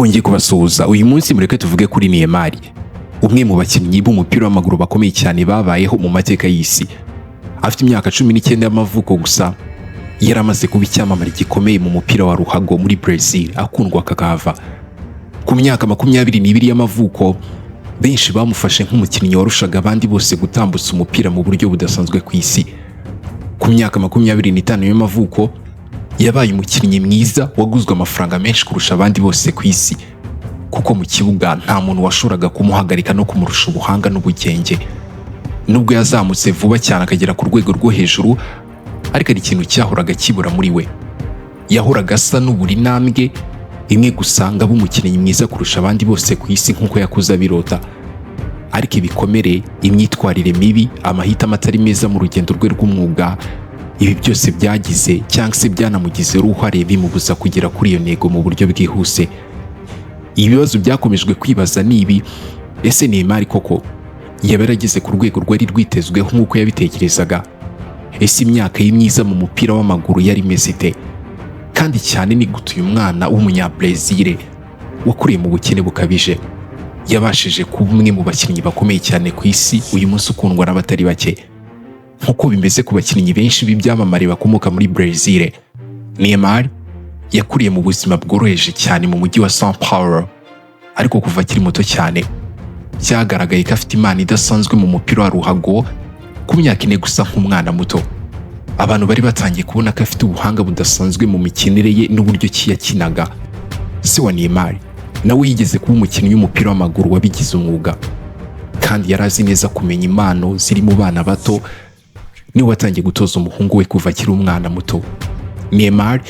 Twongeye kubasuhuza. Uyu munsi mureke tuvuge kuri Neymar, umwe mu bakinnyi b'umupira w'amaguru bakomeye cyane babayeho mu mateka y'isi. Afite imyaka 19 y'amavuko gusa, yari amaze kuba icyamamare gikomeye mu mupira wa ruhago muri Brazil, akundwa kakahava. Ku myaka 22 y'amavuko, benshi bamufashe nk'umukinnyi warushaga abandi bose gutambutsa umupira mu buryo budasanzwe ku isi. Ku myaka 25 y'amavuko, yabaye umukinnyi mwiza waguzwe amafaranga menshi kurusha abandi bose ku isi, kuko mu kibuga nta muntu washoboraga kumuhagarika no kumurusha ubuhanga n'ubugenge. Nubwo yazamutse vuba cyane akagera ku rwego rwo hejuru, ariko hari ikintu cyahoraga kibura muri we. Yahoraga asa n'ubura intambwe imwe gusa ngo abe umukinnyi mwiza kurusha abandi bose ku isi nk'uko yakuze abirota. Ariko ibikomere, imyitwarire mibi, amahitamo atari meza mu rugendo rwe rw'umwuga, ibi byose byagize cyangwa se byanamugizeho uruhare, bimubuza kugera kuri iyo ntego mu buryo bwihuse. Ibibazo byakomejwe kwibaza ni ibi: ese Neymar koko yaba yarageze ku rwego rwari rwitezweho nk'uko yabitekerezaga? Ese imyaka ye myiza mu mupira w'amaguru yari imeze ite? Kandi cyane, ni gute uyu mwana w'Umunyabrezil wakuriye mu bukene bukabije yabashije kuba umwe mu bakinnyi bakomeye cyane ku isi, uyu munsi ukundwa n'abatari bake? Nk'uko bimeze ku bakinnyi benshi b'ibyamamare bakomoka muri Brazil, Neymar yakuriye mu buzima bworoheje cyane mu mujyi wa São Paulo. Ariko kuva akiri muto cyane, byagaragaye ko afite impano idasanzwe mu mupira wa ruhago. Ku myaka 4 gusa, nk'umwana muto, abantu bari batangiye kubona ko afite ubuhanga budasanzwe mu mikinire ye n'uburyo ki yakinaga. Se wa Neymar nawe yigeze kuba umukinnyi w'umupira w'amaguru wabigize umwuga, kandi yari azi neza kumenya impano ziri mu bana bato. Niwe watangiye gutoza umuhungu we kuva akiri umwana muto. Neymar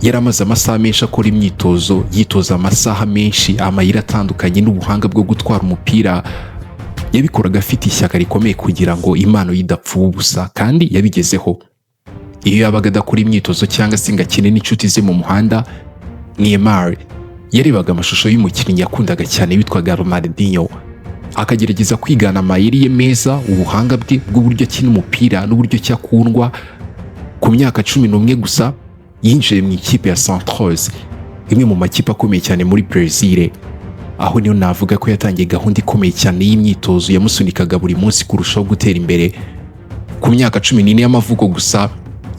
yari amaze amasaha menshi akora imyitozo, yitoza amasaha menshi amayeri atandukanye n'ubuhanga bwo gutwara umupira. Yabikoraga afite ishyaka rikomeye kugira ngo impano ye idapfa ubusa, kandi yabigezeho. Iyo yabaga adakora imyitozo cyangwa se ngo akine n'inshuti ze mu muhanda, Neymar yarebaga amashusho y'umukinnyi yakundaga cyane witwaga Ronaldinho, akagerageza kwigana amayeri ye meza, ubuhanga bwe bw'uburyo akina umupira n'uburyo ki akundwa. Ku myaka 11 gusa, yinjiye mu ikipe ya Santos, imwe mu makipe akomeye cyane muri Brazil. Aho niyo navuga ko yatangiye gahunda ikomeye cyane y'imyitozo yamusunikaga buri munsi kurushaho gutera imbere. Ku myaka 14 y'amavuko gusa,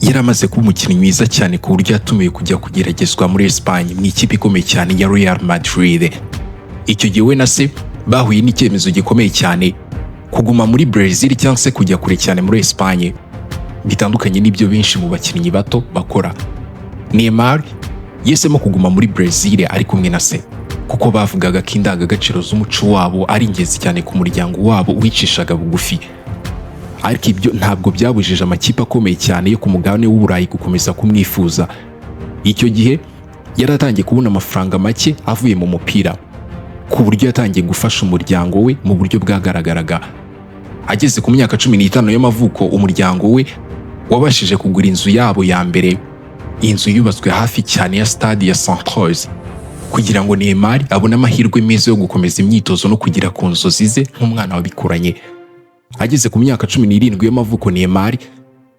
yari amaze kuba umukinnyi mwiza cyane ku buryo yatumiwe kujya kugeragezwa muri Espagne mu ikipe ikomeye cyane ya Real Madrid. Icyo gihe we na se bahuye n'icyemezo gikomeye cyane: kuguma muri Brazil cyangwa se kujya kure cyane muri Espagne. Bitandukanye n'ibyo benshi mu bakinnyi bato bakora, Neymar yahisemo kuguma muri Brazil ari kumwe na se, kuko bavugaga ko indangagaciro z'umuco wabo ari ingenzi cyane ku muryango wabo wicishaga bugufi. Ariko ibyo ntabwo byabujije amakipe akomeye cyane yo ku mugabane w'Uburayi gukomeza kumwifuza. Icyo gihe yari atangiye kubona amafaranga make avuye mu mupira, ku buryo yatangiye gufasha umuryango we mu buryo bwagaragaraga. Ageze ku myaka 15 y'amavuko, umuryango we wabashije kugura inzu yabo ya mbere. Iyi nzu yubatswe hafi cyane ya stade ya Santos, kugira ngo Neymar abone amahirwe meza yo gukomeza imyitozo no kugera ku nzozi ze nk'umwana wabikuranye. Ageze ku myaka 17 y'amavuko, Neymar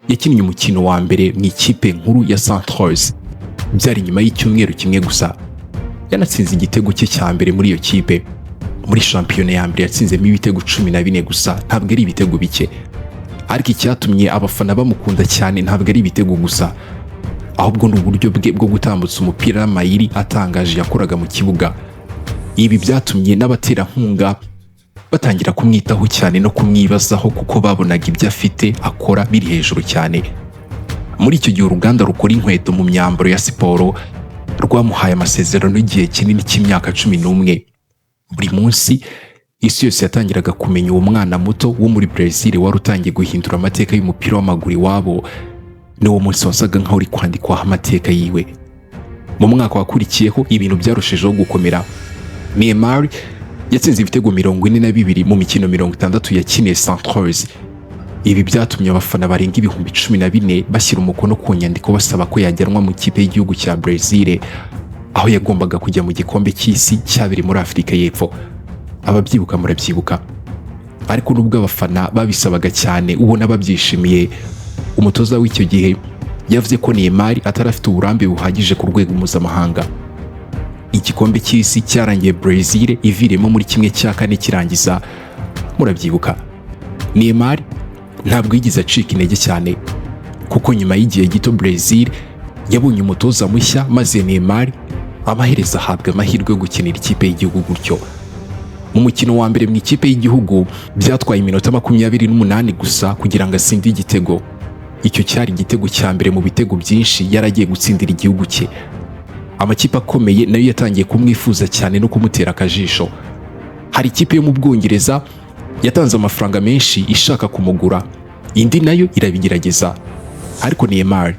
yakinnye umukino wa mbere mu ikipe nkuru ya Santos. Byari nyuma y'icyumweru kimwe gusa yanatsinze igitego cye cya mbere muri iyo kipe. Muri shampiyona ya mbere yatsinzemo ibitego 14 gusa, ntabwo ari ibitego bike. Ariko icyatumye abafana bamukunda cyane ntabwo ari ibitego gusa, ahubwo ni uburyo bwe bwo gutambutsa umupira n'amayeri atangaje yakoraga mu kibuga. Ibi byatumye n'abaterankunga batangira kumwitaho cyane no kumwibazaho, kuko babonaga ibyo afite akora biri hejuru cyane. Muri icyo gihe, uruganda rukora inkweto mu myambaro ya siporo rwamuhaye amasezerano y'igihe kinini cy'imyaka 11. Buri munsi isi yose yatangiraga kumenya uwo mwana muto wo muri Brazil wari utangiye guhindura amateka y'umupira w'amaguru iwabo. N'uwo munsi wasaga nkaho uri kwandikwaho amateka yiwe. Mu mwaka wakurikiyeho, ibintu byarushijeho gukomera. Neymar yatsinze ibitego 42 mu mikino 60 yakiniye Santos. Ibi byatumye abafana barenga 14,000 bashyira umukono ku nyandiko basaba ko yajyanwa mu ikipe y'igihugu cya Brazil, aho yagombaga kujya mu gikombe cy'isi cyabereye muri Afurika y'Epfo. Ababyibuka murabyibuka. Ariko nubwo abafana babisabaga cyane, ubona babyishimiye, umutoza w'icyo gihe yavuze ko Neymar atari afite uburambe buhagije ku rwego mpuzamahanga. Igikombe cy'isi cyarangiye Brazil iviremo muri 1/4 kirangiza, murabyibuka. Neymar ntabwo yigeze acika intege cyane, kuko nyuma y'igihe gito Brazil yabonye umutoza mushya, maze Neymar amaherezo ahabwa amahirwe yo gukinira ikipe y'igihugu gutyo. Mu mukino wa mbere mu ikipe y'igihugu, byatwaye iminota 28 gusa kugira ngo atsinde igitego. Icyo cyari igitego cya mbere mu bitego byinshi yari agiye gutsindira igihugu cye. Amakipe akomeye nayo yatangiye kumwifuza cyane no kumutera akajisho. Hari ikipe yo mu Bwongereza yatanze amafaranga menshi ishaka kumugura, indi nayo irabigerageza, ariko Neymar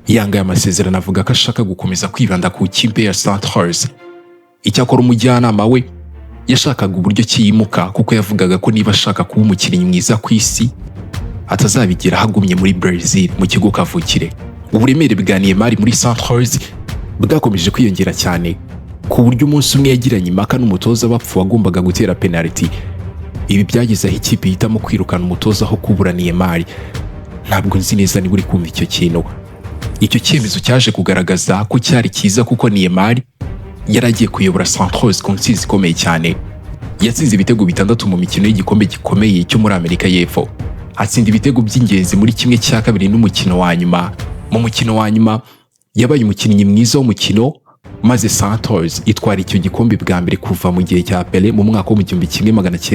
yanga aya masezerano, avuga ko ashaka gukomeza kwibanda ku ikipe ya Santos. Icyakora umujyanama we yashakaga uburyo ki yimuka, kuko yavugaga ko niba ashaka kuba umukinnyi mwiza ku isi atazabigera agumye muri Brazil mu kigo kavukire. Uburemere bwa Neymar muri Santos bwakomeje kwiyongera cyane, ku buryo umunsi umwe yagiranye impaka n'umutoza bapfa wagombaga gutera penalty. Ibi byageze aho ikipe ihitamo kwirukana umutoza aho kubura Neymar. Ntabwo nzi neza niba uri kumva icyo kintu. Icyo cyemezo cyaje kugaragaza ko cyari cyiza, kuko Neymar yari agiye kuyobora Santos ku ntsinzi ikomeye cyane. Yatsinze ibitego 6 mu mikino y'igikombe gikomeye cyo muri Amerika y'Epfo, atsinda ibitego by'ingenzi muri 1/2 n'umukino wa nyuma. Mu mukino wa nyuma yabaye umukinnyi mwiza w'umukino, maze Santos itwara icyo gikombe bwa mbere kuva mu gihe cya Pele mu mwaka wo mu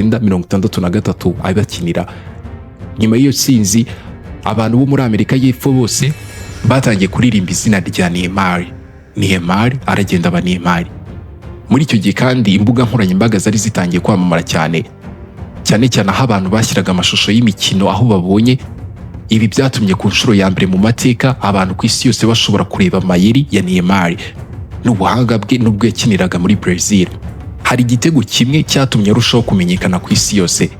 1963 abakinira. Nyuma y'iyo tsinzi, abantu bo muri Amerika y'Epfo bose batangiye kuririmba izina rya Neymar. Neymar aragenda aba Neymar. Muri icyo gihe kandi imbuga nkoranyambaga zari zitangiye kwamamara cyane cyane, cyane aho abantu bashyiraga amashusho y'imikino aho babonye. Ibi byatumye ku nshuro ya mbere mu mateka abantu ku isi yose bashobora kureba amayeri ya Neymar n'ubuhanga bwe n'ubwo yakiniraga muri Brazil. Hari igitego kimwe cyatumye arushaho kumenyekana ku isi yose.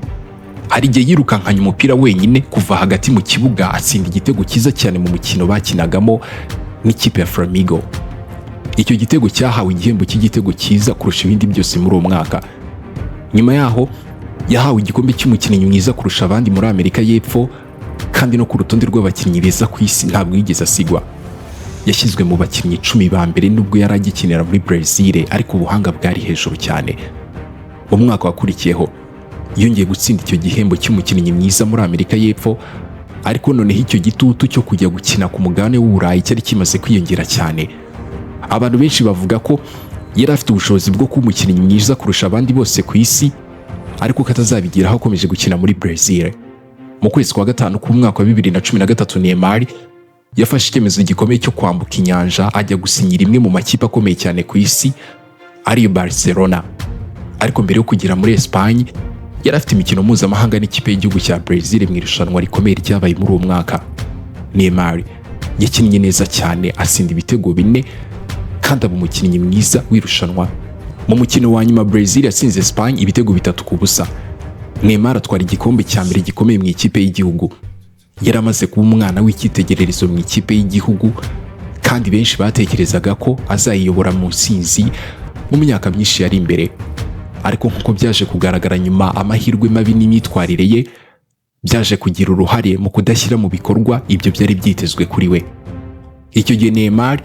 Hari igihe yirukankanye umupira wenyine kuva hagati mu kibuga, atsinda igitego cyiza cyane mu mukino bakinagamo n'ikipe ya Flamengo. Icyo gitego cyahawe igihembo cy'igitego cyiza kurusha ibindi byose muri uwo mwaka. Nyuma yaho yahawe igikombe cy'umukinnyi mwiza kurusha abandi muri Amerika y'Epfo, kandi no ku rutonde rw'abakinnyi beza ku isi ntabwo yigeze asigwa. Yashyizwe mu bakinnyi 10 ba mbere nubwo yari agikinira muri Brazil, ariko ubuhanga bwari hejuru cyane. Mu mwaka wakurikiyeho yongeye gutsinda icyo gihembo cy'umukinnyi mwiza muri Amerika y'Epfo, ariko noneho icyo gitutu cyo kujya gukina ku mugabane w'Uburayi cyari kimaze kwiyongera cyane. Abantu benshi bavuga ko yari afite ubushobozi bwo kuba umukinnyi mwiza kurusha abandi bose ku isi, ariko ko atazabigeraho akomeje gukina muri Brazil. Mu kwezi kwa gatanu k'umwaka wa 2013, Neymar yafashe icyemezo gikomeye cyo kwambuka inyanja, ajya gusinyira imwe mu makipe akomeye cyane ku isi, ariyo Barcelona. Ariko mbere yo kugera muri Espagne, yari afite imikino mpuzamahanga n'ikipe y'igihugu cya Brazil mu irushanwa rikomeye ryabaye muri uwo mwaka. Neymar yakinnye neza cyane, atsinda ibitego 4 kandi aba umukinnyi mwiza w'irushanwa. Mu mukino wa nyuma, Brazil yatsinze Espagne ibitego 3-0. Neymar atwara igikombe cya mbere gikomeye mu ikipe y'igihugu. Yari amaze kuba umwana w'icyitegererezo mu ikipe y'igihugu, kandi benshi batekerezaga ko azayiyobora mu nsinzi mu myaka myinshi yari imbere. Ariko nk'uko byaje kugaragara nyuma, amahirwe mabi n'imyitwarire ye byaje kugira uruhare mu kudashyira mu bikorwa ibyo byari byitezwe kuri we. Icyo gihe Neymar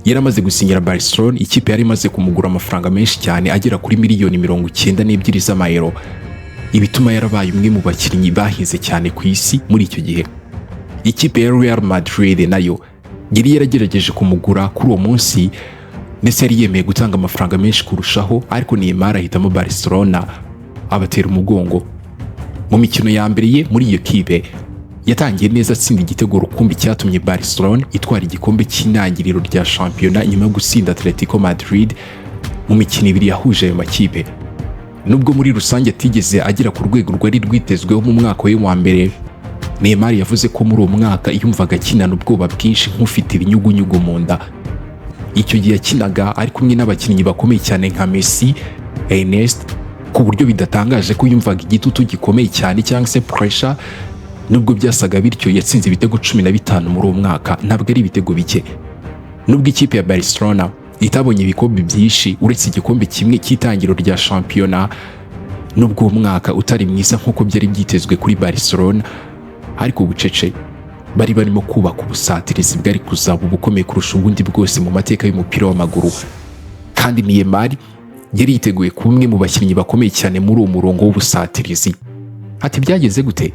yari amaze gusinyira Barcelona, ikipe yari imaze kumugura amafaranga menshi cyane agera kuri miliyoni 92 z'amayero, ibituma yarabaye umwe mu bakinnyi bahize cyane ku isi muri icyo gihe. Ikipe ya Real Madrid nayo yari yaragerageje kumugura kuri uwo munsi, ndetse yari yemeye gutanga amafaranga menshi kurushaho, ariko Neymar ahitamo Barcelona, abatera umugongo. Mu mikino ya mbere ye muri iyo kipe, yatangiye neza, atsinda igitego rukumbi cyatumye Barcelona itwara igikombe cy'intangiriro rya shampiyona nyuma yo gutsinda Atletico Madrid mu mikino ibiri yahuje ayo makipe. Nubwo muri rusange atigeze agera ku rwego rwari rwitezweho mu mwaka we wa mbere, Neymar yavuze ko muri uwo mwaka yumvaga akinana ubwoba bwinshi, nk'ufite ibinyugunyugu mu nda. Icyo gihe yakinaga ari kumwe n'abakinnyi bakomeye cyane nka Messi, Ernest, ku buryo bidatangaje ko yumvaga igitutu gikomeye cyane cyangwa se pressure. Nubwo byasaga bityo, yatsinze ibitego 15 muri uwo mwaka, ntabwo ari ibitego bike. Nubwo ikipe ya Barcelona itabonye ibikombe byinshi uretse igikombe kimwe cy'itangiro rya shampiyona, nubwo uwo mwaka utari mwiza nk'uko byari byitezwe kuri Barcelona, ariko bucece bari barimo kubaka ubusatirizi bwari kuzaba ubukomeye kurusha ubundi bwose mu mateka y'umupira w'amaguru. Kandi Neymar yari yiteguye kuba umwe mu bakinnyi bakomeye cyane muri uwo murongo w'ubusatirizi. Ati: "Byageze gute?"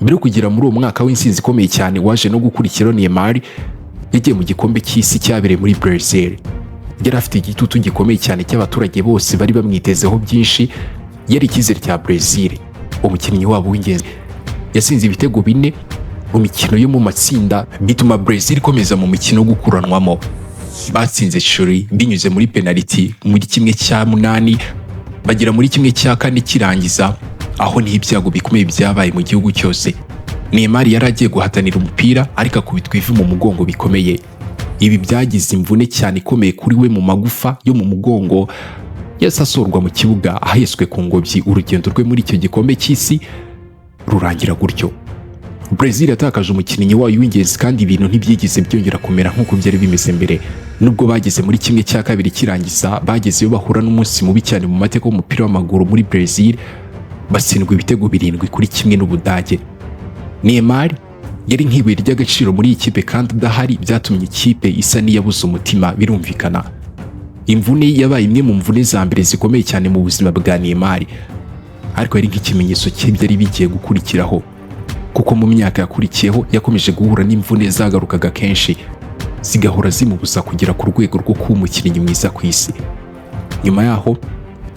Mbere yo kugera muri uwo mwaka w'intsinzi ikomeye cyane waje no gukurikiraho, Neymar yagiye mu gikombe cy'isi cyabereye muri Brazil. Yari afite igitutu gikomeye cyane cy'abaturage bose bari bamwitezeho byinshi. Yari icyizere cya Brazil, umukinnyi wabo w'ingenzi. Yatsinze ibitego bine mu mikino yo mu matsinda, bituma Brazil ikomeza mu mikino wo gukuranwamo. Batsinze Chile binyuze muri penaliti muri 1/8, bagera muri 1/4 kirangiza, aho niho ibyago bikomeye byabaye mu gihugu cyose. Neymar yari agiye guhatanira umupira, ariko akubitwa ivi mu mugongo bikomeye. Ibi byagize imvune cyane ikomeye kuri we mu magufa yo mu mugongo. Yahise asohorwa mu kibuga ahetswe ku ngobyi. Urugendo rwe muri icyo gikombe cy'isi rurangira gutyo. Brazil yatakaje umukinnyi wayo w'ingenzi, kandi ibintu ntibyigeze byongera kumera nk'uko byari bimeze mbere. Nubwo bageze muri 1/2 kirangiza, bagezeyo bahura n'umunsi mubi cyane mu mateka y'umupira w'amaguru muri Brazil, batsindwa ibitego 7-1 n'Ubudage. Neymar yari nk'ibuye ry'agaciro muri iyi kipe, kandi adahari byatumye ikipe isa n'iyabuze umutima. Birumvikana, imvune yabaye imwe mu mvune za mbere zikomeye cyane mu buzima bwa Neymar, ariko yari nk'ikimenyetso cy'ibyari bigiye gukurikiraho, kuko mu myaka yakurikiyeho yakomeje guhura n'imvune zagarukaga kenshi, zigahora zimubuza kugera ku rwego rwo kuba umukinnyi mwiza ku isi. Nyuma yaho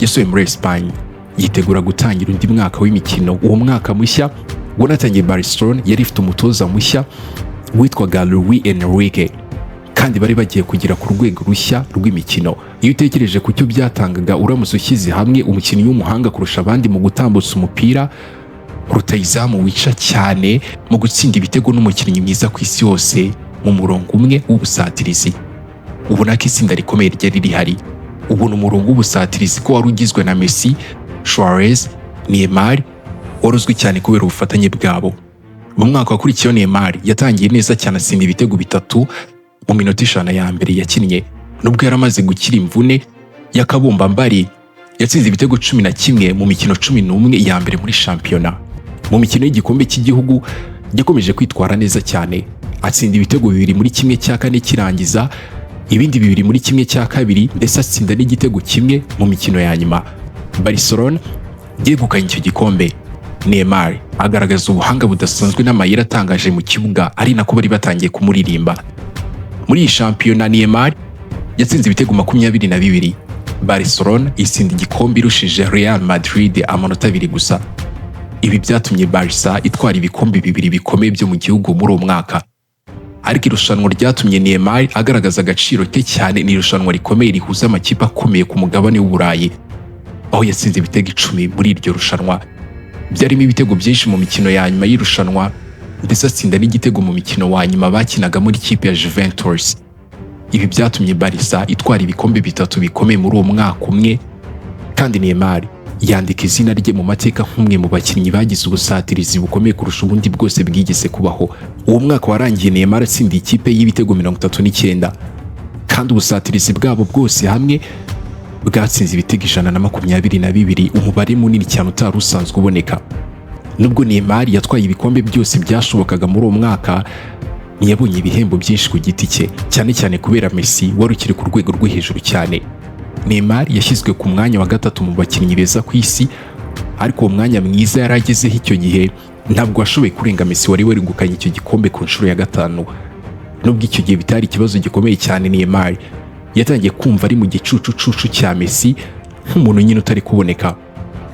yasubiye muri Espagne, yitegura gutangira undi mwaka w'imikino. Uwo mwaka mushya wanatangiye, Barcelona yari ifite umutoza mushya witwaga Luis Enrique, kandi bari bagiye kugera ku rwego rushya rw'imikino. Iyo utekereje ku cyo byatangaga uramutse ushyize hamwe umukinnyi w'umuhanga kurusha abandi mu gutambutsa umupira, rutayizamu wica cyane mu gutsinda ibitego n'umukinnyi mwiza ku isi hose mu murongo umwe w'ubusatirizi, ubona ko itsinda rikomeye ryari rihari. Ubona umurongo w'ubusatirizi ko wari ugizwe na Messi, Suarez, Neymar, wari uzwi cyane kubera ubufatanye bwabo. Mu mwaka wakurikiyeho, Neymar yatangiye neza cyane, atsinda ibitego bitatu mu minota 100 ya mbere yakinnye. Nubwo yari amaze gukira imvune y'akabumbambari, yatsinze ibitego 11 mu mikino 11 ya mbere muri shampiyona. Mu mikino y'igikombe cy'igihugu yakomeje kwitwara neza cyane, atsinda ibitego bibiri muri 1/4 kirangiza, ibindi bibiri muri 1/2, ndetse atsinda n'igitego kimwe mu mikino ya nyuma. Barcelona yegukanye icyo gikombe. Neymar agaragaza ubuhanga budasanzwe n'amayeri atangaje mu kibuga, ari nako bari batangiye kumuririmba. Muri iyi shampiyona, Neymar yatsinze ibitego 22. Barcelona itsinda igikombe irushije Real Madrid amanota 2 gusa. Ibi byatumye Barca itwara ibikombe bibiri bikomeye byo mu gihugu muri uwo mwaka. Ariko irushanwa ryatumye Neymar agaragaza agaciro ke cyane ni irushanwa rikomeye rihuza amakipe akomeye ku mugabane w'Uburayi, aho yatsinze ibitego 10 muri iryo rushanwa. Byarimo ibitego byinshi mu mikino ya nyuma y'irushanwa, ndetse atsinda n'igitego mu mikino wa nyuma bakinaga muri ikipe ya Juventus. Ibi byatumye Barca itwara ibikombe bitatu bikomeye muri uwo mwaka umwe, kandi Neymar yandika izina rye mu mateka nk'umwe mu bakinnyi bagize ubusatirizi bukomeye kurusha ubundi bwose bwigeze kubaho. Uwo mwaka warangiye Neymar atsindiye ikipe y'ibitego 39, kandi ubusatirizi bwabo bwose hamwe bwatsinze ibitego 122, umubare munini cyane utari usanzwe uboneka. Nubwo Neymar yatwaye ibikombe byose byashobokaga muri uwo mwaka, ntiyabonye ibihembo byinshi ku giti cye, cyane cyane kubera Messi wari ukiri ku rwego rwo hejuru cyane. Neymar yashyizwe ku mwanya wa gatatu mu bakinnyi beza ku isi, ariko uwo mwanya mwiza yari agezeho icyo gihe ntabwo washoboye kurenga Messi wari wegukanye icyo gikombe ku nshuro ya gatanu. Nubwo icyo gihe bitari ikibazo gikomeye cyane, Neymar yatangiye kumva ari mu gicucucucu cya Messi nk'umuntu nyine utari kuboneka.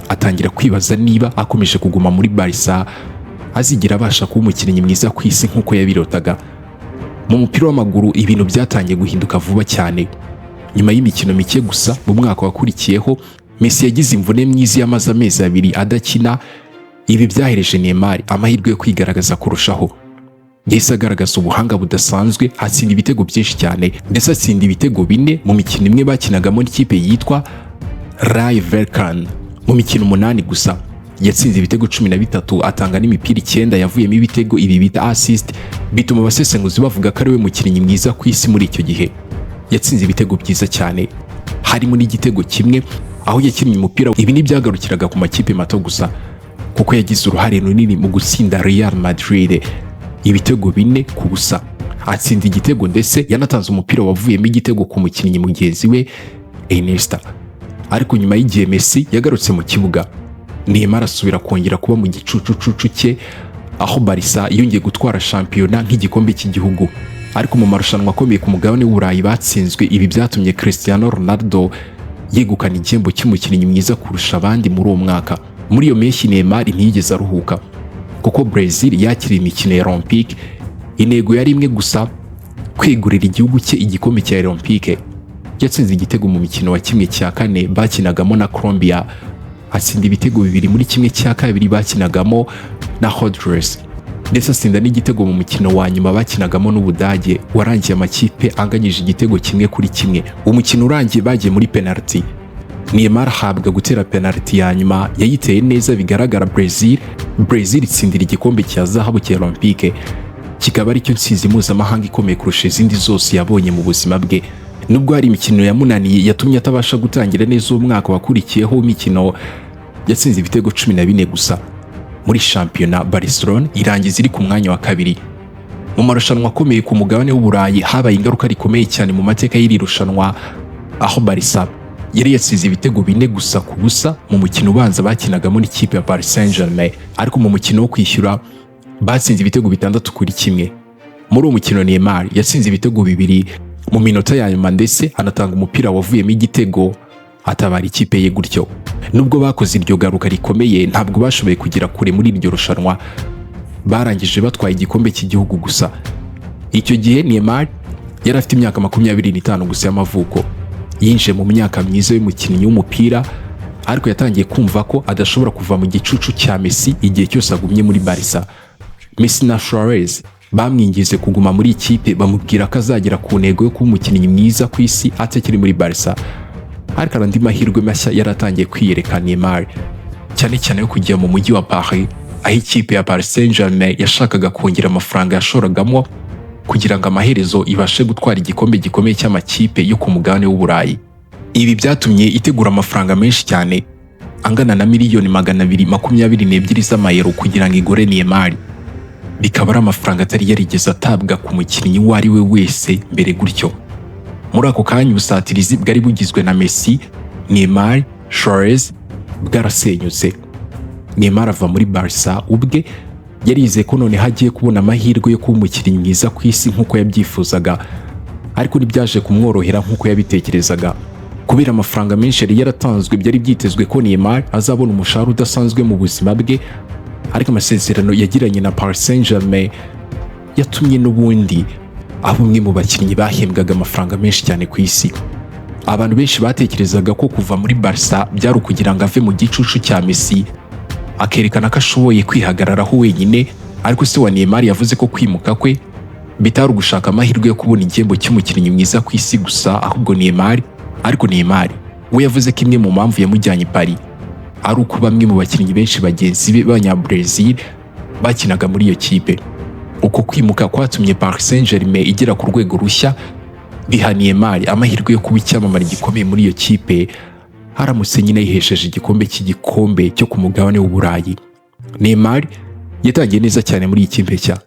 Atangira kwibaza niba akomeje kuguma muri Barca azigera abasha kuba umukinnyi mwiza ku isi nk'uko yabirotaga. Mu mupira w'amaguru, ibintu byatangiye guhinduka vuba cyane. Nyuma y'imikino mike gusa mu mwaka wakurikiyeho, Messi yagize imvune mwiza yamaze amezi 2 adakina. Ibi byahereje Neymar amahirwe yo kwigaragaza kurushaho. Yahise agaragaza ubuhanga budasanzwe, atsinda ibitego byinshi cyane, ndetse atsinda ibitego bine mu mikino imwe bakinagamo n'ikipe yitwa Rayo Vallecano. Mu mikino umunani gusa yatsinze ibitego 13, atanga n'imipira icyenda yavuyemo ibitego, ibi bita assist, bituma abasesenguzi bavuga ko ari we mukinnyi mwiza ku isi muri icyo gihe. Yatsinze ibitego byiza cyane, harimo n'igitego kimwe aho yakinnye umupira. Ibi ntibyagarukiraga ku makipe mato gusa, kuko yagize uruhare runini mu gutsinda Real Madrid ibitego 4-0. Atsinda igitego, ndetse yanatanze umupira wavuyemo igitego ku mukinnyi mugenzi we Iniesta. Ariko nyuma y'igihe Messi yagarutse mu kibuga, Neymar asubira kongera kuba mu gicucucucu cye, aho Barca yongeye gutwara shampiyona nk'igikombe cy'igihugu, ariko mu marushanwa akomeye ku mugabane w'Uburayi batsinzwe. Ibi byatumye Cristiano Ronaldo yegukana igihembo cy'umukinnyi mwiza kurusha abandi muri uwo mwaka. Muri iyo mpeshyi Neymar ntiyigeze aruhuka, kuko Brazil yakiriye imikino ya Olympique. Intego yari imwe gusa, kwegurira igihugu cye igikombe cya Olympique. Yatsinze igitego mu mikino wa 1/4 bakinagamo na Colombia, atsinda ibitego bibiri muri 1/2 bakinagamo na Honduras, ndetse atsinda n'igitego mu mukino wa nyuma bakinagamo n'Ubudage, warangiye amakipe anganyije igitego 1-1. Umukino urangiye bagiye muri penalty, Neymar ahabwa gutera penalty ya nyuma. Yayiteye neza bigaragara, Brazil itsindira igikombe cya zahabu cya Olympique, kikaba aricyo ntsinzi mpuzamahanga ikomeye kurusha izindi zose yabonye mu buzima bwe. Nubwo hari imikino yamunaniye yatumye atabasha gutangira neza uwo mwaka wakurikiyeho w'imikino, yatsinze ibitego 14 gusa. Muri shampiyona Barcelona irangiza iri ku mwanya wa kabiri. Mu marushanwa akomeye ku mugabane w'Uburayi habaye ingaruka rikomeye cyane mu mateka y'iri rushanwa, aho Barca yari yatsinze ibitego 4 gusa ku busa mu mukino ubanza bakinagamo n'ikipe ya Paris Saint-Germain, ariko mu mukino wo kwishyura batsinze ibitego 6-1. Muri uwo mukino Neymar yatsinze ibitego bibiri mu minota ya nyuma, ndetse anatanga umupira wavuyemo igitego, atabara ikipe ye gutyo. Nubwo bakoze iryo garuka rikomeye, ntabwo bashoboye kugera kure muri iryo rushanwa, barangije batwaye igikombe cy'igihugu gusa. Icyo gihe Neymar yari afite imyaka 25 gusa y'amavuko. Yinjiye mu myaka myiza y'umukinnyi w'umupira, ariko yatangiye kumva ko adashobora kuva mu gicucu cya Messi igihe cyose agumye muri Barca. Messi na Suarez bamwingize kuguma muri ikipe, bamubwira ko azagera ku ntego yo kuba umukinnyi mwiza ku isi atakiri muri Barca. Ariko hari andi mahirwe mashya yari atangiye kwiyereka Neymar, cyane cyane yo kujya mu mujyi wa Paris, aho ikipe ya Paris Saint-Germain yashakaga kongera amafaranga yashoragamo kugira ngo amaherezo ibashe gutwara igikombe gikomeye cy'amakipe yo ku mugabane w'Uburayi. Ibi byatumye itegura amafaranga menshi cyane angana na miliyoni 222 z'amayero kugira ngo igure Neymar, bikaba ari amafaranga atari yarigeze atabwa ku mukinnyi uwo ari we wese mbere gutyo. Muri ako kanya ubusatirizi bwari bugizwe na Messi, Neymar, Suarez bwarasenyutse. Neymar ava muri Barca. Ubwe yarizeye ko noneho agiye kubona amahirwe yo kuba umukinnyi mwiza ku isi nk'uko yabyifuzaga, ariko ntibyaje kumworohera nk'uko yabitekerezaga. Kubera amafaranga menshi yari yaratanzwe, byari byitezwe ko Neymar azabona umushahara udasanzwe mu buzima bwe, ariko amasezerano yagiranye na Paris Saint-Germain yatumye n'ubundi aba umwe mu bakinnyi bahembwaga amafaranga menshi cyane ku isi. Abantu benshi batekerezaga ko kuva muri Barca byari ukugira ngo ave mu gicucu cya Messi, akerekana ko ashoboye kwihagararaho wenyine. Ariko se wa Neymar yavuze ko kwimuka kwe bitari ugushaka amahirwe yo kubona igihembo cy'umukinnyi mwiza ku isi gusa, ahubwo Neymar ariko Neymar we yavuze ko imwe mu mpamvu yamujyanye i Paris ari uko bamwe mu bakinnyi benshi bagenzi be b'Abanya-Brazil bakinaga muri iyo kipe. Uko kwimuka kwatumye Paris Saint-Germain igera ku rwego rushya, biha Neymar amahirwe yo kuba icyamamare gikomeye muri iyo kipe haramutse nyine yihesheje igikombe cy'igikombe cyo ku mugabane w'Uburayi. Neymar yatangiye neza cyane muri iyi kipe nshya,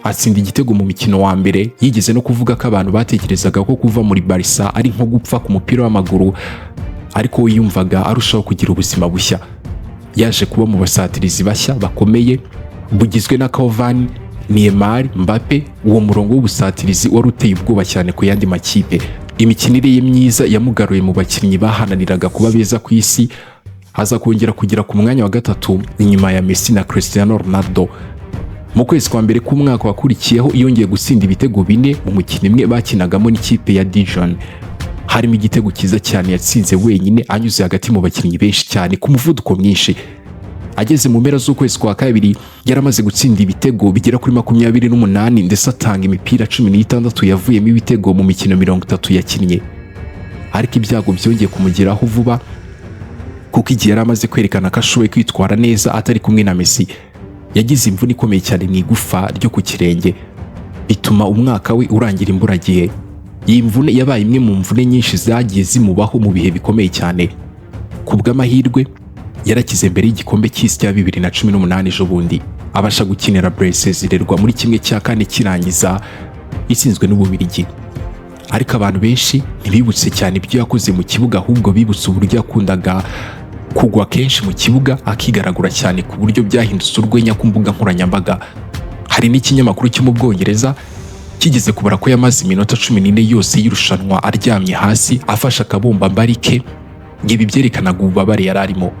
atsinda igitego mu mikino wa mbere. Yigeze no kuvuga ko abantu batekerezaga ko kuva muri Barca ari nko gupfa ku mupira w'amaguru, ariko we yumvaga arushaho kugira ubuzima bushya. Yaje kuba mu basatirizi bashya bakomeye bugizwe na Cavani, Neymar, Mbappe. Uwo murongo w'ubusatirizi wari uteye ubwoba cyane ku yandi makipe. Imikinire ye myiza yamugaruye mu bakinnyi bahananiraga kuba beza ku isi, aza kongera kugera ku mwanya wa gatatu inyuma ya Messi na Cristiano Ronaldo. Mu kwezi kwa mbere k'umwaka wakurikiyeho yongeye gutsinda ibitego bine mu mukino imwe bakinagamo n'ikipe ya Dijon, harimo igitego cyiza cyane yatsinze wenyine anyuze hagati mu bakinnyi benshi cyane ku muvuduko mwinshi. Ageze mu mpera z'ukwezi kwa kabiri yaramaze gutsinda ibitego bigera kuri 28, ndetse atanga imipira 16 yavuyemo ibitego mu mikino 30 yakinnye. Ariko ibyago byongeye kumugeraho vuba, kuko igihe yari amaze kwerekana ko ashoboye kwitwara neza atari kumwe na Messi, yagize imvune ikomeye cyane mu igufa ryo ku kirenge, bituma umwaka we urangira imburagihe. Iyi mvune yabaye imwe mu mvune nyinshi zagiye zimubaho mu bihe bikomeye cyane. Ku bw'amahirwe yarakize mbere y'igikombe cy'isi cya 2018 ejo bundi, abasha gukinira Brazil irerwa muri 1/4 kirangiza itsinzwe n'Ububiligi. Ariko abantu benshi ntibibutse cyane ibyo yakoze mu kibuga, ahubwo bibutse uburyo yakundaga kugwa kenshi mu kibuga, akigaragura cyane ku buryo byahindutse urwenya ku mbuga nkoranyambaga. Hari n'ikinyamakuru cyo mu Bwongereza kigeze kubara ko yamaze iminota 14 yose y'irushanwa aryamye hasi afashe akabombambari ke. Ibi byerekanaga ububabare yari arimo.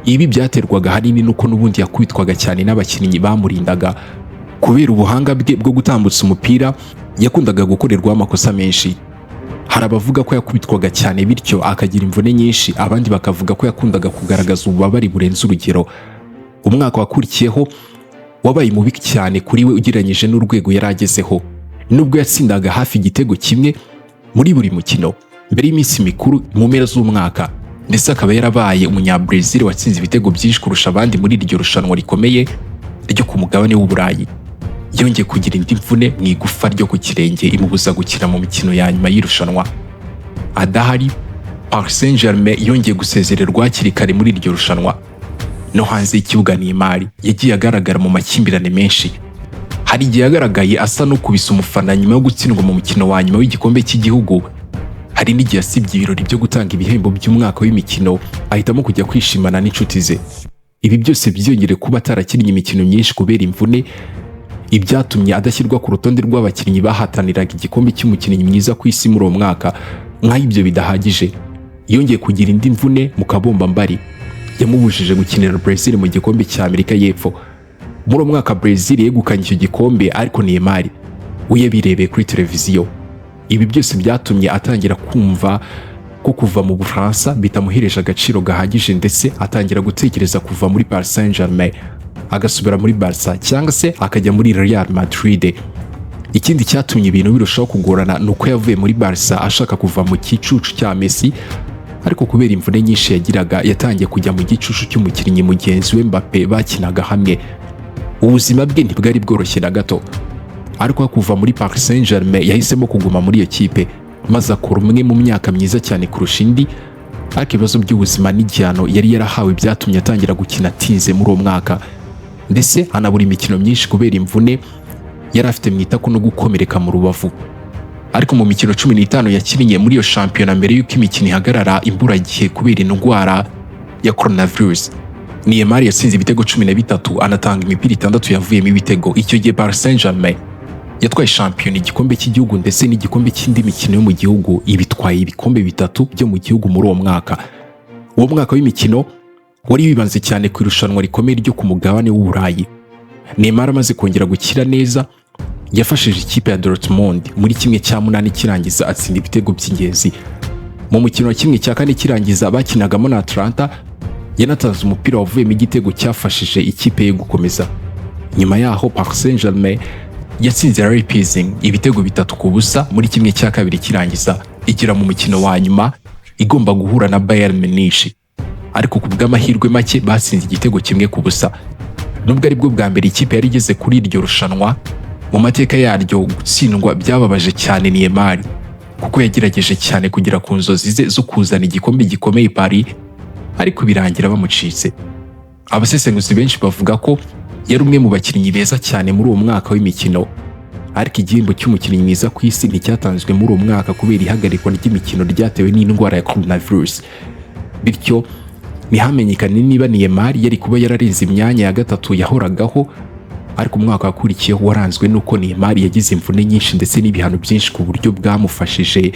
Ibi byaterwaga ahanini n'uko n'ubundi yakubitwaga cyane n'abakinnyi bamurindaga. Kubera ubuhanga bwe bwo gutambutsa umupira, yakundaga gukorerwaho amakosa menshi. Hari abavuga ko yakubitwaga cyane, bityo akagira imvune nyinshi, abandi bakavuga ko yakundaga kugaragaza ububabare burenze urugero. Umwaka wakurikiyeho wabaye mubi cyane kuri we ugereranyije n'urwego yari agezeho. Nubwo yatsindaga hafi igitego kimwe muri buri mukino mbere y'iminsi mikuru mu mpera z'umwaka, ndetse akaba yarabaye Umunyabrazil watsinze ibitego byinshi kurusha abandi muri iryo rushanwa rikomeye ryo ku mugabane w'Uburayi, yongeye kugira indi mvune mu igufa ryo ku kirenge, imubuza gukina mu mikino ya nyuma y'irushanwa. Adahari, Paris Saint-Germain yongeye gusezererwa hakiri kare muri iryo rushanwa. No hanze y'ikibuga, Neymar yagiye agaragara mu makimbirane menshi. Hari igihe yagaragaye asa n'ukubise umufana nyuma yo gutsindwa mu mukino wa nyuma w'igikombe cy'igihugu. Hari n'igihe yasibye ibirori byo gutanga ibihembo by'umwaka w'imikino, ahitamo kujya kwishimana n'inshuti ze. Ibi byose byiyongere kuba atarakinnye imikino myinshi kubera imvune, ibyatumye adashyirwa ku rutonde rw'abakinnyi bahataniraga igikombe cy'umukinnyi mwiza ku isi muri uwo mwaka. Nk'aho ibyo bidahagije, yongeye kugira indi mvune mu kabombambari yamubujije gukinira Brazil mu gikombe cya Amerika y'Epfo. Muri uwo mwaka Brazil yegukanye icyo gikombe, ariko Neymar we yabirebeye kuri televiziyo. Ibi byose byatumye atangira kumva ko kuva mu Bufaransa bitamuhereje agaciro gahagije, ndetse atangira gutekereza kuva muri Paris Saint-Germain agasubira muri Barca cyangwa se akajya muri Real Madrid. Ikindi cyatumye ibintu birushaho kugorana ni uko yavuye muri Barca ashaka kuva mu gicucu cya Messi, ariko kubera imvune nyinshi yagiraga, yatangiye kujya mu gicucu cy'umukinnyi mugenzi we Mbappe bakinaga hamwe. Ubuzima bwe ntibwari bworoshye na gato, ariko kuva muri Paris Saint-Germain yahisemo kuguma muri iyo kipe, maze akora umwe mu myaka myiza cyane kurusha indi. Ariko ibibazo by'ubuzima n'igihano yari yarahawe byatumye atangira gukina atinze muri uwo mwaka, ndetse anabura imikino myinshi kubera imvune yari afite mu itako no gukomereka mu rubavu. Ariko mu mikino 15 yakinnye muri iyo shampiyona mbere y'uko imikino ihagarara imburagihe kubera indwara ya coronavirus, Neymar yatsinze ibitego 13, anatanga imipira itandatu yavuyemo ibitego. Icyo gihe Paris Saint-Germain yatwaye shampiyona, igikombe cy'igihugu ndetse n'igikombe cy'indi mikino yo mu gihugu, ibitwaye ibikombe bitatu byo mu gihugu muri uwo mwaka. Uwo mwaka w'imikino wari wibanze cyane ku irushanwa rikomeye ryo ku mugabane w'Uburayi. Neymar amaze kongera gukira neza, yafashije ikipe ya Dortmund muri 1/8 kirangiza, atsinda ibitego by'ingenzi. Mu mukino wa 1/4 kirangiza bakinagamo na Atalanta, yanatanze umupira wavuyemo igitego cyafashije ikipe ye gukomeza. Nyuma yaho Paris Saint-Germain yatsinze Leipzig ibitego 3-0 muri 2/4 kirangiza, igera mu mukino wa nyuma igomba guhura na Bayern Munich, ariko ku bw'amahirwe make batsinze igitego 1-0. Nubwo aribwo bwa mbere ikipe yari igeze kuri iryo rushanwa mu mateka yaryo, gutsindwa byababaje cyane Neymar, kuko yagerageje cyane kugera ku nzozi ze zo kuzana igikombe gikomeye i Paris, ariko birangira bamucitse. Abasesenguzi benshi bavuga ko yari umwe mu bakinnyi beza cyane muri uwo mwaka w'imikino, ariko igihembo cy'umukinnyi mwiza ku isi nticyatanzwe muri uwo mwaka kubera ihagarikwa ry'imikino ryatewe n'indwara ya coronavirus. Bityo ntihamenyekane niba Neymar yari kuba yararenze imyanya ya gatatu yahoragaho. Ariko umwaka wakurikiyeho waranzwe n'uko Neymar yagize imvune nyinshi ndetse n'ibihano byinshi, ku buryo bwamufashije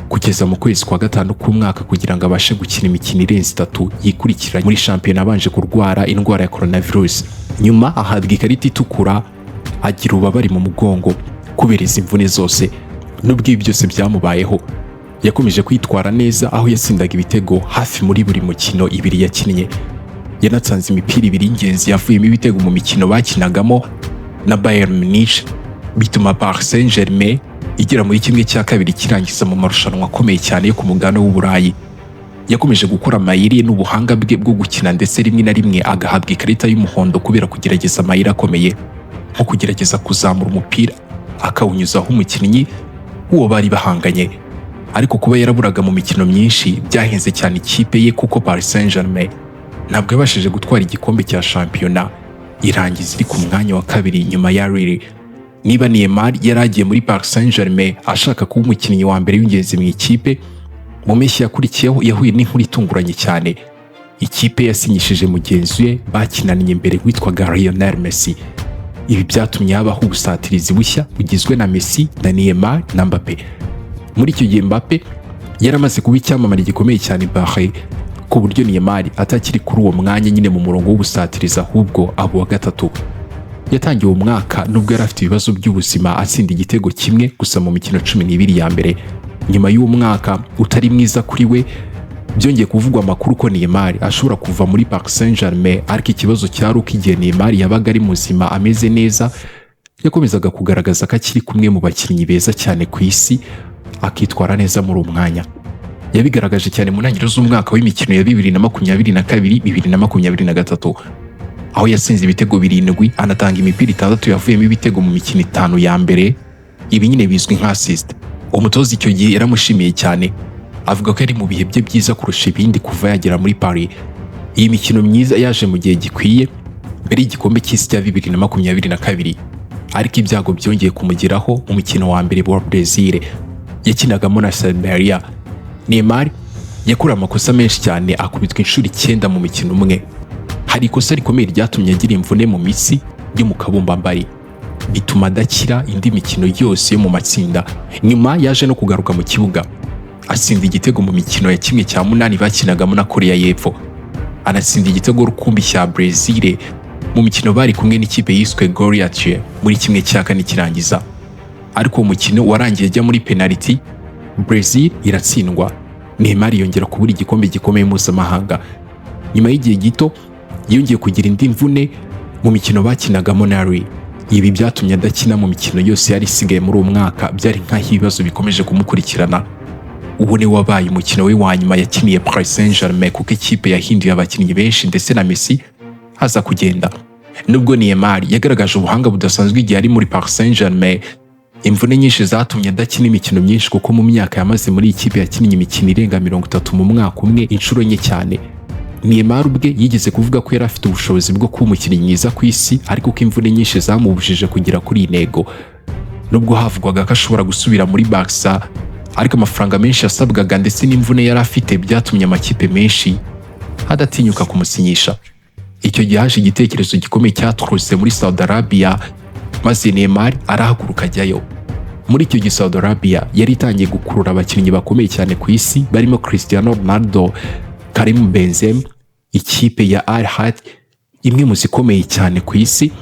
kugeza mu kwezi kwa gatanu k'umwaka kugira ngo abashe gukina imikino irenze itatu yikurikiranye muri shampiyona, abanje kurwara indwara ya coronavirus, nyuma ahabwa ikarita itukura, agira ububabare mu mugongo kubera izi mvune zose. Nubwo ibi byose byamubayeho, yakomeje kwitwara neza, aho yatsindaga ibitego hafi muri buri mukino ibiri yakinnye. Yanatanze imipira ibiri y'ingenzi yavuyemo ibitego mu mikino bakinagamo na Bayern Munich, bituma Paris Saint-Germain igera muri 1/2 kirangiza mu marushanwa akomeye cyane yo ku mugabane w'Uburayi. Yakomeje gukora amayeri n'ubuhanga bwe bwo gukina, ndetse rimwe na rimwe agahabwa ikarita y'umuhondo kubera kugerageza amayeri akomeye, nko kugerageza kuzamura umupira akawunyuzaho umukinnyi w'uwo bari bahanganye. Ariko kuba yaraburaga mu mikino myinshi byahenze cyane ikipe ye, kuko Paris Saint-Germain ntabwo yabashije gutwara igikombe cya shampiyona, irangiza iri ku mwanya wa kabiri nyuma ya Lille. Niba Neymar yari agiye muri Paris Saint-Germain ashaka kuba umukinnyi wa mbere w'ingenzi mu ikipe, mu mpeshyi yakurikiyeho yahuye n'inkuru itunguranye cyane. Ikipe yasinyishije mugenzi we bakinaniye mbere witwaga Lionel Messi. Ibi byatumye habaho ubusatirizi bushya bugizwe na Messi na Neymar na Mbappe. Muri icyo gihe Mbappe yaramaze kuba icyamamare gikomeye cyane Paris, ku buryo Neymar atakiri kuri uwo mwanya nyine mu murongo w'ubusatirizi, ahubwo aba uwa gatatu. Yatangiye uwo mwaka, nubwo yari afite ibibazo by'ubuzima, atsinda igitego kimwe gusa mu mikino 12 ya mbere. Nyuma y'uwo mwaka utari mwiza kuri we, byongeye kuvugwa amakuru ko Neymar ashobora kuva muri Paris Saint-Germain, ariko ikibazo cyari uko igihe Neymar yabaga ari muzima, ameze neza, yakomezaga kugaragaza ko akiri kumwe mu bakinnyi beza cyane ku isi, akitwara neza muri uwo mwanya. Yabigaragaje cyane mu ntangiriro z'umwaka w'imikino ya 2022 2023, aho yatsinze ibitego birindwi, anatanga imipira itandatu yavuyemo ibitego mu mikino itanu ya mbere. Ibi nyine bizwi nka assist. Umutoza icyo gihe yaramushimiye cyane, avuga ko yari mu bihe bye byiza kurusha ibindi kuva yagera muri Paris. Iyi mikino myiza yaje mu gihe gikwiye mbere y'igikombe cy'isi cya 2022, ariko ibyago byongeye kumugeraho mu mukino wa mbere wa Brazil yakinagamo na Serbia. Neymar yakorewe amakosa menshi cyane, akubitwa inshuro icyenda mu mukino umwe. Hari ikosa rikomeye ryatumye agira imvune mu mitsi yo mu kabumbambari, bituma adakira indi mikino yose yo mu matsinda. Nyuma yaje no kugaruka mu kibuga, atsinda igitego mu mikino ya 1/8 bakinagamo na Korea y'Epfo, anatsinda igitego rukumbi cya Brazil mu mikino bari kumwe n'ikipe yiswe Goliath muri 1/4 kirangiza. Ariko uwo mukino warangiye ajya muri penaliti, Brazil iratsindwa, Neymar yongera kubura igikombe gikomeye mpuzamahanga. Nyuma y'igihe gito yongeye kugira indi mvune mu mikino bakinagamo na Ri. Ibi byatumye adakina mu mikino yose yari isigaye muri uwo mwaka. Byari nk'aho ibibazo bikomeje kumukurikirana. Ubu ni wabaye umukino we wa nyuma yakiniye Paris Saint-Germain, kuko ikipe yahinduye abakinnyi benshi ndetse na Messi aza kugenda. Nubwo Neymar yagaragaje ubuhanga budasanzwe igihe ari muri Paris Saint-Germain, imvune nyinshi zatumye adakina imikino myinshi, kuko mu myaka yamaze muri iyi kipe yakinnye imikino irenga 30 mu mwaka umwe inshuro enye cyane. Neymar ubwe yigeze kuvuga ko yari afite ubushobozi bwo kuba umukinnyi mwiza ku isi, ariko ko imvune nyinshi zamubujije kugera kuri iyi ntego. Nubwo havugwaga ko ashobora gusubira muri Barca, ariko amafaranga menshi yasabwaga ndetse n'imvune yari afite byatumye amakipe menshi adatinyuka kumusinyisha. Icyo gihe haje igitekerezo gikomeye cyaturutse muri Saudi Arabia, maze Neymar arahaguruka ajyayo. Muri icyo gihe Saudi Arabia yari itangiye gukurura abakinnyi bakomeye cyane ku isi barimo Cristiano Ronaldo, Karim Benzema. Ikipe ya Al Ahly, imwe mu zikomeye cyane ku isi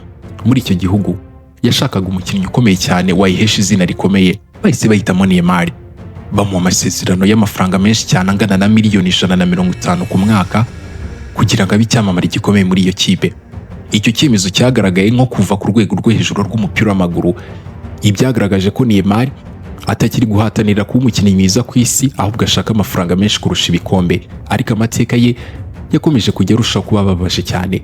muri icyo gihugu, yashakaga umukinnyi ukomeye cyane wayihesha izina rikomeye. Bahise bahitamo Neymar, bamuha amasezerano y'amafaranga menshi cyane angana na miliyoni 150 ku mwaka kugira ngo abe icyamamare gikomeye muri iyo kipe. Icyo cyemezo cyagaragaye nko kuva ku rwego rwo hejuru rw'umupira w'amaguru. Ibyagaragaje ko Neymar atakiri guhatanira kuba umukinnyi mwiza ku isi, ahubwo ashaka amafaranga menshi kurusha ibikombe. Ariko amateka ye yakomeje kujya arushaho kuba ababaje cyane.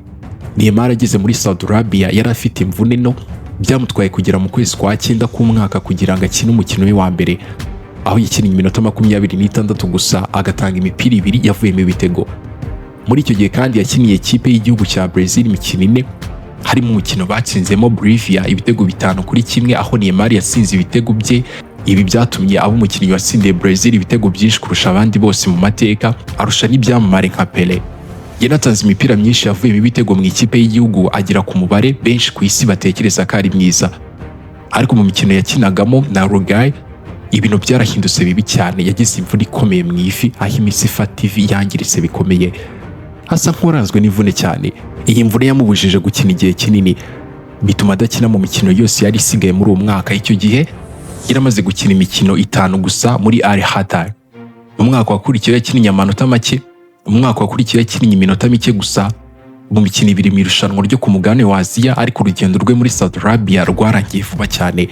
Neymar ageze muri Saudi Arabia yari afite imvune no byamutwaye kugera mu kwezi kwa cyenda k'umwaka kugira ngo akine umukino we wa mbere, aho yakinnye iminota 26 gusa, agatanga imipira ibiri yavuyemo ibitego. Muri icyo gihe kandi yakiniye ikipe y'igihugu cya Brazil imikino ine, harimo umukino batsinzemo Bolivia ibitego 5-1, aho Neymar yatsinze ibitego bye. Ibi byatumye aba umukinnyi watsindiye Brazil ibitego byinshi kurusha abandi bose mu mateka, arusha n'ibyamamare nka Pele. Yanatanze imipira myinshi yavuyemo ibitego mu ikipe y'igihugu, agera ku mubare benshi ku isi batekereza ko ari mwiza. Ariko mu mikino yakinagamo na Uruguay ibintu byarahindutse bibi cyane. Yagize imvune ikomeye mu ivi, aho imitsi ifata ivi yangiritse bikomeye, asa nk'uwaranzwe n'imvune cyane. Iyi mvune yamubujije gukina igihe kinini, bituma adakina mu mikino yose yari isigaye muri uwo mwaka. Icyo gihe yaramaze gukina imikino itanu gusa muri Al Ahly. Mu mwaka wakurikiyeho yakinnye amanota make. Mu mwaka wakurikiyeho yakinnye iminota mike gusa mu mikino ibiri mu irushanwa ryo ku mugabane wa Aziya, ariko urugendo rwe muri Saudi Arabia rwarangiye vuba cyane.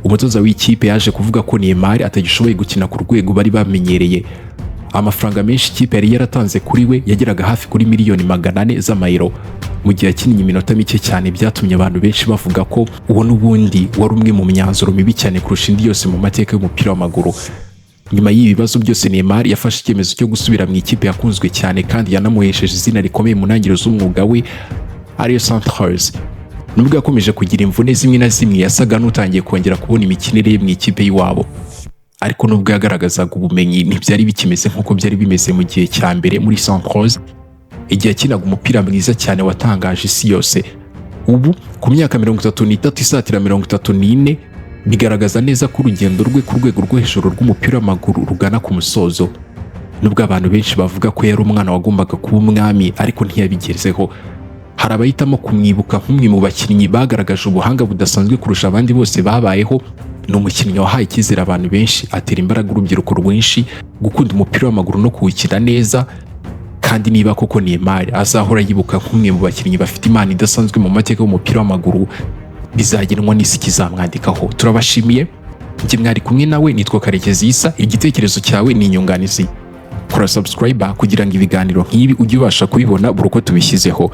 Umutoza w'ikipe yaje kuvuga ko Neymar atagishoboye gukina ku rwego bari bamenyereye. Amafaranga menshi ikipe yari yaratanze kuri we yageraga hafi kuri miliyoni 400 z'amayero mu gihe yakinnye iminota mike cyane, byatumye abantu benshi bavuga ko uwo n'ubundi wari umwe mu myanzuro mibi cyane kurusha indi yose mu mateka y'umupira w'amaguru. Nyuma y'ibi bibazo byose, Neymar yafashe icyemezo cyo gusubira mu ikipe yakunzwe cyane kandi yanamuhesheje izina rikomeye mu ntangiriro z'umwuga we, ariyo Santos. Nubwo yakomeje kugira imvune zimwe na zimwe, yasaga n'utangiye kongera kubona imikinire ye mu ikipe y'iwabo. Ariko nubwo yagaragazaga ubumenyi, ntibyari bikimeze nk'uko byari bimeze mu gihe cya mbere muri Saint-Rose, igihe yakinaga umupira mwiza cyane watangaje isi yose. Ubu ku myaka 33 isatira 34, bigaragaza neza ko urugendo rwe ku rwego rwo hejuru rw'umupira w'amaguru rugana ku musozo. Nubwo abantu benshi bavuga ko yari umwana wagombaga kuba umwami ariko ntiyabigezeho, hari abahitamo kumwibuka nk'umwe mu bakinnyi bagaragaje ubuhanga budasanzwe kurusha abandi bose babayeho. Ni umukinnyi wahaye icyizere abantu benshi, atera imbaraga urubyiruko rwinshi gukunda umupira w'amaguru no kuwukina neza. Kandi niba koko Neymar azahora yibuka nk'umwe mu bakinnyi bafite impano idasanzwe mu mateka y'umupira w'amaguru, bizagenwa n'isi kizamwandikaho. Turabashimiye, njye mwari kumwe nawe nitwa Karekezi Isa. Igitekerezo cyawe ni inyunganizi. Kora subscribe kugira ngo ibiganiro nk'ibi ujye ubasha kubibona buri uko tubishyizeho.